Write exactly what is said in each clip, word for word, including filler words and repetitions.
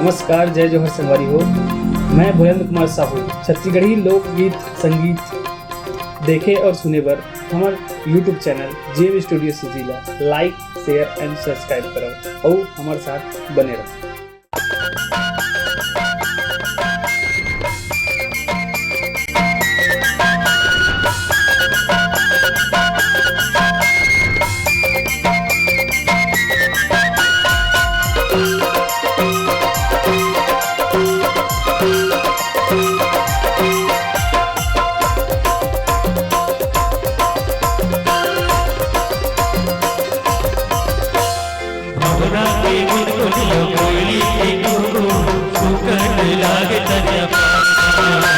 नमस्कार, जय जोहार संगवारी हो। मैं बुलंद कुमार साहू। छत्तीसगढ़ी लोकगीत संगीत देखे और सुने बर हमर YouTube channel JM studio CG ला like, share and subscribe करो और हमर साथ बने रहो। भवरा के गुनगुनिया कोयली के कुहू, सुगंध लागे तरिया पार मा।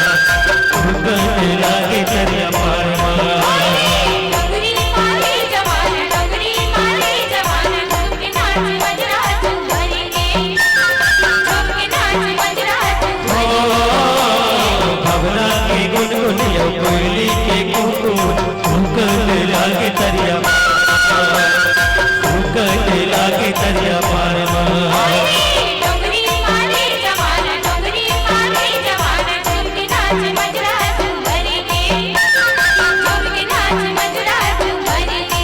सुगंध लागे तरिया पार मा। डोंगरी मारे जवान, डोंगरी मारे जवान, झुमके नाच मजरा झूमर के, झुमके नाच मजरा झूमर के। भवरा के गुनगुनिया कोयली के कुहू, सुगंध लागे तरिया पार मा। सुगंध लागे तरिया पार मा। डोंगरी मारे जवान, डोंगरी मारे जवान, झुमके नाच मजरा झूमर के, झुमके नाच मजरा झूमर के।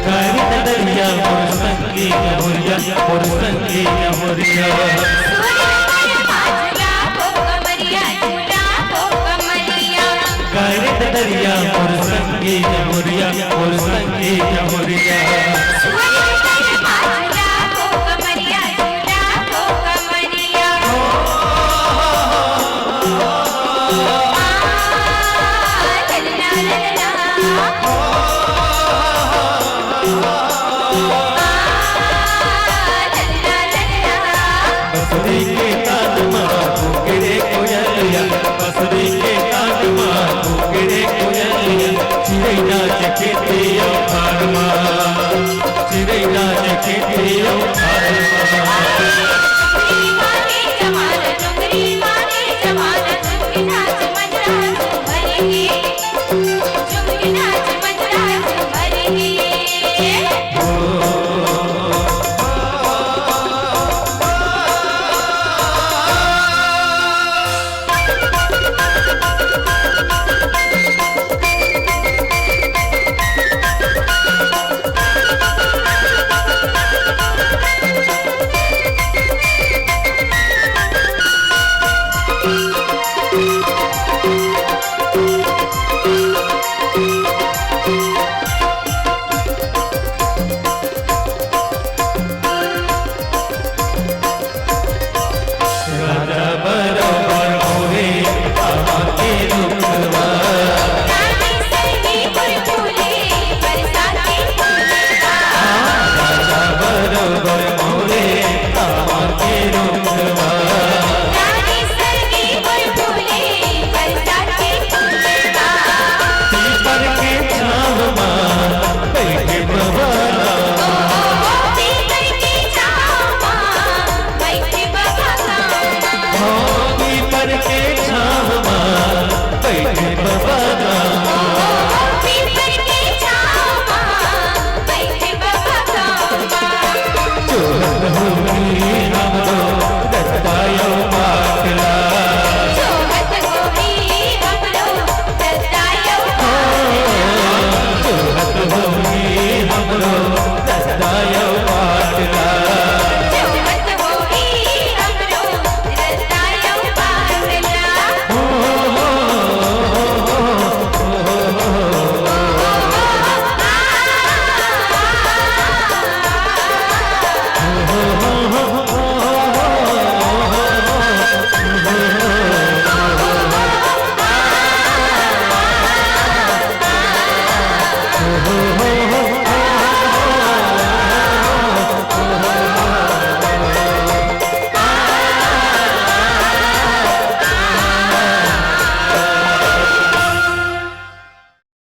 गारी ददरिया मोर संगी नहुरिया, मोर संगी नहुरिया। गारी ददरिया मोर संगी नहुरिया, मोर संगी नहुरिया। बसुरी के तान मा कुकड़े कोयलिया, बसुरी के तान मा कुकड़े कोयलिया, चिरई नाच खेते अउ खार मा, चिरई नाच खेते अउ खार मा। राजा बरोबर मोरे आमा के रुखवा। राजा बरोबर मोरे आमा के रुखवा। पीपर के छाँव मा बइठे बबा राम। ओ, पीपर के छाँव मा बइठे